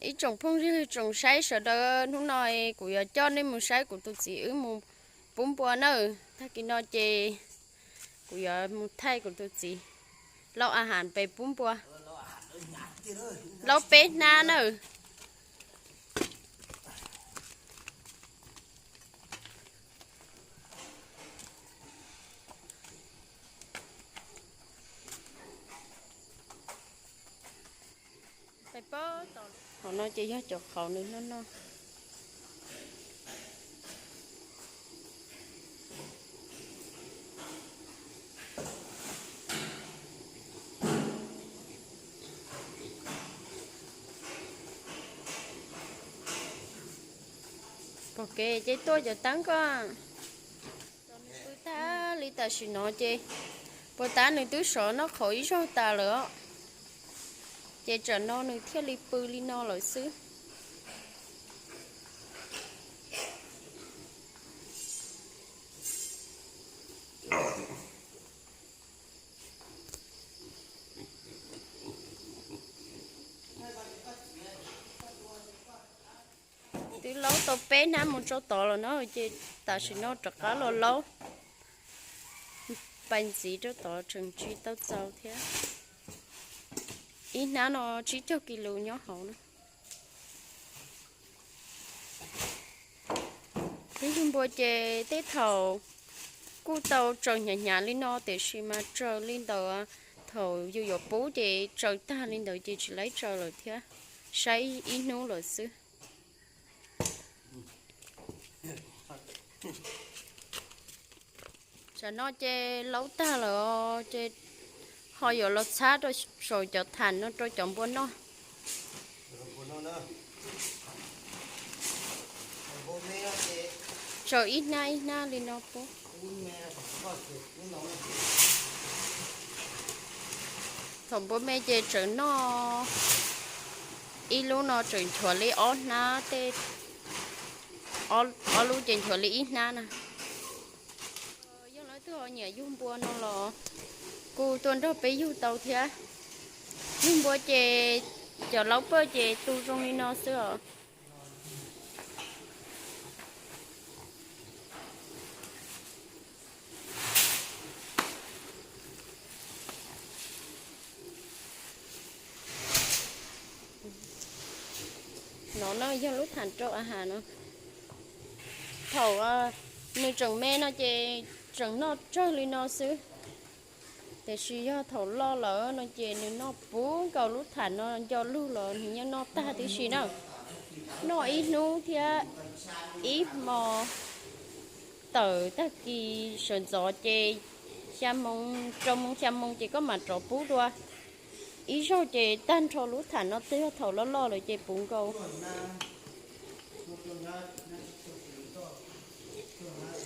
Ib tsoom phooj ywg tsoom saib sawv daws, hnub no kuv yuav coj nej mus saib kuv tus txiv wb mus pub npua nawb. Tag kis no ces kuv yuav mus thaij kuv tus txiv laub a has pes pub npua, laub peb hnab nawb. Hauv no ces yog cov qhauv nws noj noj. Pom kev ces tuaj cov teeb ko. Pw tag li tam sim no ces puas tab nws twb sov noj qhauv ib zaug tas lawm os. Ces tsam no nws thiaj li pw li no lawm xwb. Twb laub tau peb hnab mus rau tod lawm no ces tam sim no rov qab los laub pais ntxiv rau tod tseem tsis tau txaus thiab. Ib hnab no tsib caug kis lus nyob hauv na. Peb yug npua ces tej thaum kuj tau tsaws hnyav hnyav li no tiam sis mas tsaws li ntawd thaum yus yuav pub ces tsaws tag li ntawd ces tsis laib tsaws lawm thiab, saib ib hnub lawm xwb. Tam no ces laub tag lawm ces ho yuav los txhab rau saum cov tham no rau cov npua noj. Tsaws ib hnab ib hnab li no pub. Thaum npua me ces tseem noj ib lub no tseem nchuav li ob hnab tej, ob lub ces nchuav li ib hnab na. Yog leej twg ho nyiam yug npua no los kuj tuaj nrog peb yug tau thiab. Yug npua ces cov laub pawj ces tu zoo li no xwb os. No no yog lub tham rau a has no. Thaum nws tseem me no ces tseem noj tsawg li no xwb, tiam sis yog thaum loj lawm no ces nws noj puv nkaus lub tham no, nco lug los nws yeej noj tag tib si na. Noj ib hnub thiab ib hmo, tawm tag kis sawv ntxov ces xya moo, rau moo xya moo ces koj mam rov pub dua. Ib zaug ces tag nrho lub tham no twb yog thaum loj loj lawm ces puv nkaus.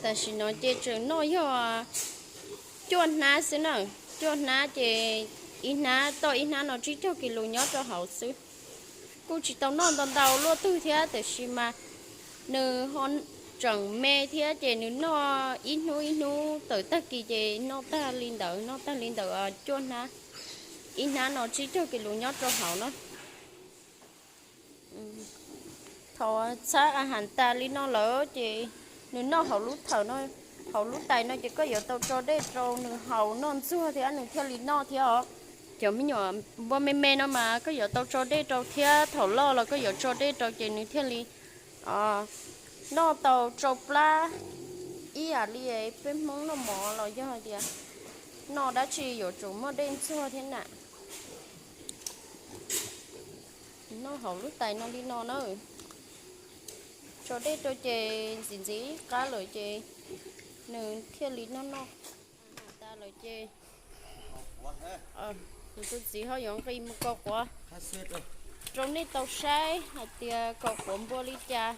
Tam sim no ces tseem noj yog cuaj hnab xwb na, cuaj hnab ces ib hnab toj ib hnab no tsib caug kis lus nyob rau hauv xwb. Kuj tsis tau noj ntau ntau luaj twg thiab tiam sis mas nws ho tseem me thiab ces nws noj ib hnub ib hnub tawm tag kis ces noj tag li ntawd, noj tag li ntawd cuaj hnab, ib hnab no tsib caug kis lus nyob rau hauv na. Thaum txhab a has tas li no lawm ces nws noj hauv lub thawm no, hauv lub tais no ces koj yuav tau tso dej rau nws haus noj ntxuag thiab nws thiaj li noj thiab os. Cov me nyuam npua me me no mas koj yuav tau tso dej rau thiab thaum loj los koj yuav tso dej rau ces nws thiaj li noj tau tsau plab ib yam li peb Hmoob noj mov los yog hais tias noj dab tsi yuav tsum muaj dej ntxuag thiab na. Noj hauv lub tais no li no na. Tso dej rau ces ntxiv ntxiv qab lawm ces nws thiaj li noj noj. Tas lawm ces kuv tus txiv ho yuav nqis mus kaus quav rau nej tau saib hais tias kaus quav npua li cas.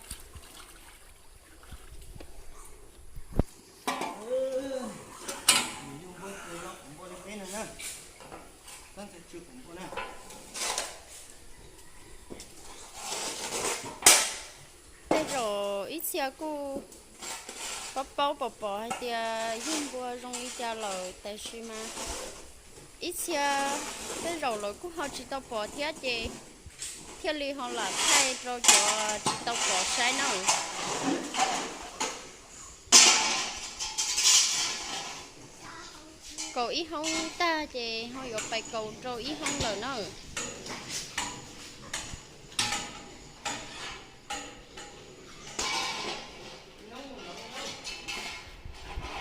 Tej zaum ib txhia kuj paub paub pom pom hais tias yug npua zoo li cas lawm, tab sis mas ib txhia tej zaum lawv kuj ho tsis tau pom thiab ces thiaj li ho lam thaij rau cov tsis tau pom saib na. Kaus ib hoob tag ces ho yuav pais kaus rau ib hoob lawm na.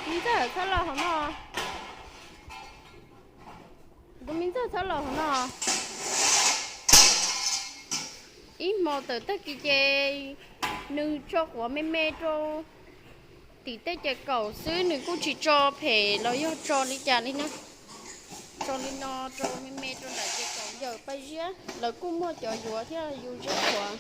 Me ntxawg txhob los hauv no. Tus me ntxawg txhob los hauv no. Ib hmo tawm tag kis ces nws tso quav me me rau tim tej ces kaum xwb, nws kuj tsis tso phem los yog tso li cas li na. Tso li no rau me me rau nram ces kaum yawm paj ziab, lawv kuj muaj cov yuav thiab yus zeb quav.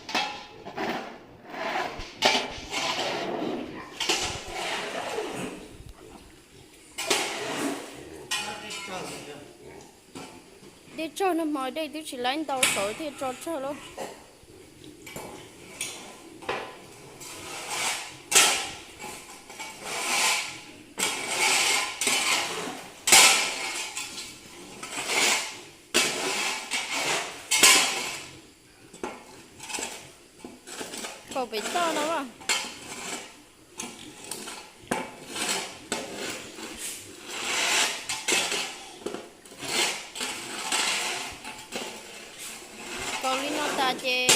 Dej tsawg no, hmo dej twb tsis laib ntau saud thiaj tso tsawg lauj. Kaus pem toj no as. Kaus li no tas ces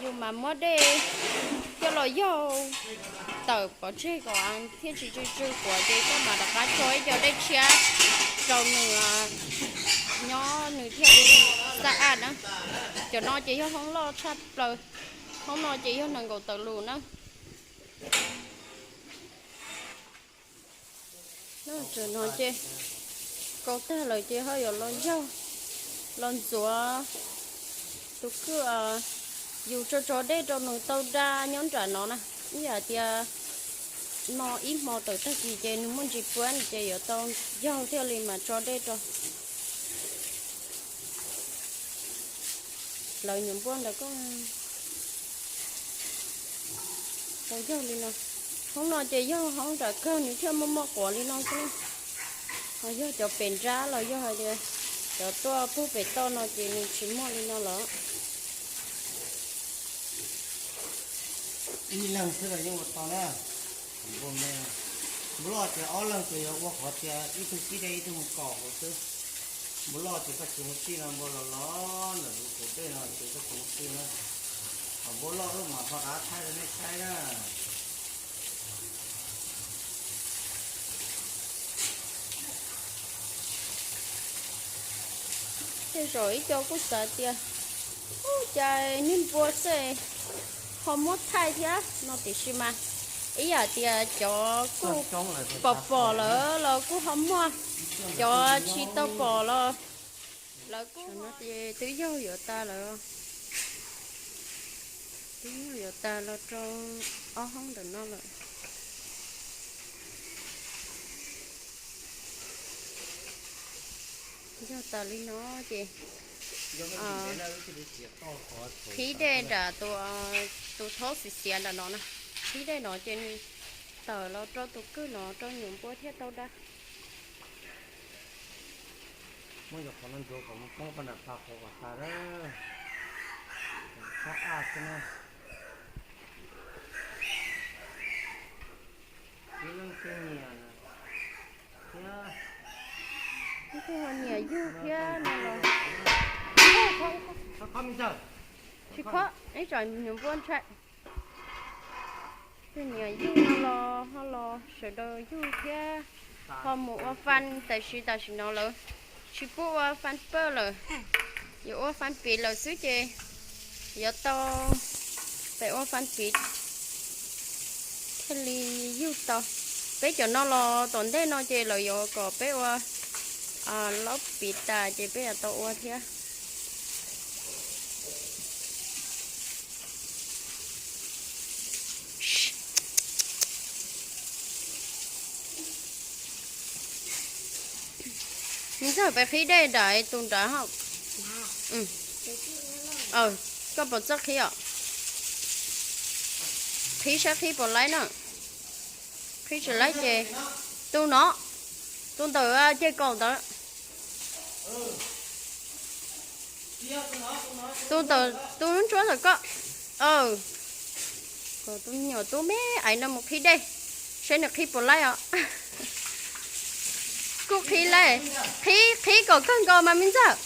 yus mam muab dej coj los yaug tawm pov tseg kom thiaj tsis tsw tsw quav ces koj mam rov qab tso ib co dej tshiab rau nws nyob nws thiaj li xab aj na. Cov no ces yog hoob loj tshaj plaws, hoob no ces yog nees nkaum tawm lus na. Tam no ces kaus tag lawm ces ho yuav los yaug los ntxuav tus kwj yus tso tso dej rau nws tau da nyob nram no na. Ib yam tias no ib hmo tawm tag kis ces nws muaj ntsis puab ces yuav tau yaug thiaj li mam tso dej rau. Lawv nyuam npua ntawd koj tau yaug li no. Hoob no ces yog hoob nram kawg nws thiaj muaj muaj quav li no xwb. Ho yog cov pem nrab los yog hais tias cov tuaj pug pem toj no ces nws tsis muaj li no lawm. Ib leeg xwb los yeej ua tau na. Npua loj ces ob leeg ces yuav ua qhov tias ib tug kib dej ib tug mus kaus hauv xwb. Npua loj ces koj tsis mus tij no, npua los los ntawm lub kaum dej no ces koj tsis mus tij na. Ho npua loj wb mam ho rov thaij rau nej saib na. Tej zaum ib co kuj xav tias, ub, cas niag npua xwb ho muab thaij thiab no tiam sis mas ib yam tias cov kuj pom pom lawm los kuj ho muaj, cov tsis tau pom los lawv kuj, twb yaug yuav tas lawm. Twb yaug yuav tas los rau ob hoob ntawm no lawm. Yog tas li no ces qhib dej nram tus thaub xiv xiav nram no na, qhib dej no ces nws tawm los rau tus kwj no rau nyuam npua thiaj tau da. Muab yog qhov no ntsuav kom mus poob rau nram pag qhov uas tas lawm. Sab aj xwb na. Ib leeg tej nyiam thiab, ib tug ho nyiam yug thiab no los, tsis khob, ib tsam nyuam npua ntshai. Tus nyiam yug no los ho los sawv daws yug thiab, ho mus ua fab tam sim tam sim no lawm, tsis pub ua fab pawg lawm, yuav ua fab piv lawm xwb ces yuav tau pem ua fab piv thiaj li yug tau. Peb cov no los tom ntej no ces lawv yuav kom peb ua laub piv tas ces peb yuav tau ua thiab. Nws txawj peb qhib dej nram tus nrad hos. Koj puas txawj qhib os? Qhib saib qhib puas laib na. Qhib tsis laib ces tus no, tus ntawm ceg kaum ntawd. Tu, tu lub ntsuab ntawm koj. Kom tus me nyuam tub me aiv no mus qhib dej, saib nws qhib puas laib os. Kuj qhib laib, qhib, qhib kom kawg nkaus mas me ntxawg.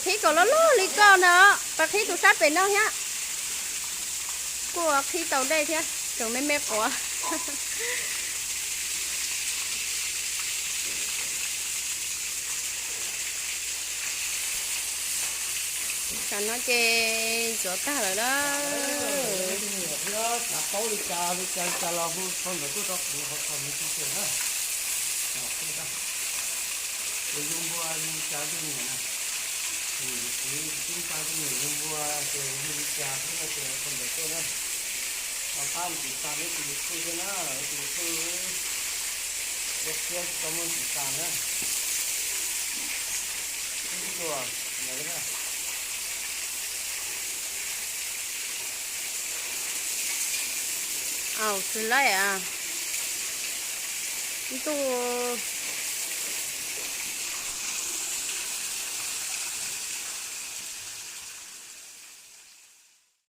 Qhib kom loj loj li koj na, pas qhib tus sab pem no thiab. Kuj qhib tau dej thiab, tseem me me quav. Tam no ces ntxuav tag lawm na. Xav paub li cas li cas li cas los hu phone ntawd tuaj rau kuv hauv tog me ntsis na. Ces yug npua li cas tej niam na, tus txiv tub ntxa tej niam yug npua ces yug li cas xwb no ces phone ntawd tuaj na. Ho pab mus tiv tas ib tus YouTube thiab na, ib tus YouTube, ib siab tsis tau muaj tiv tas na. Ib tuas, ntawd na. Au, xws laib, ntuj,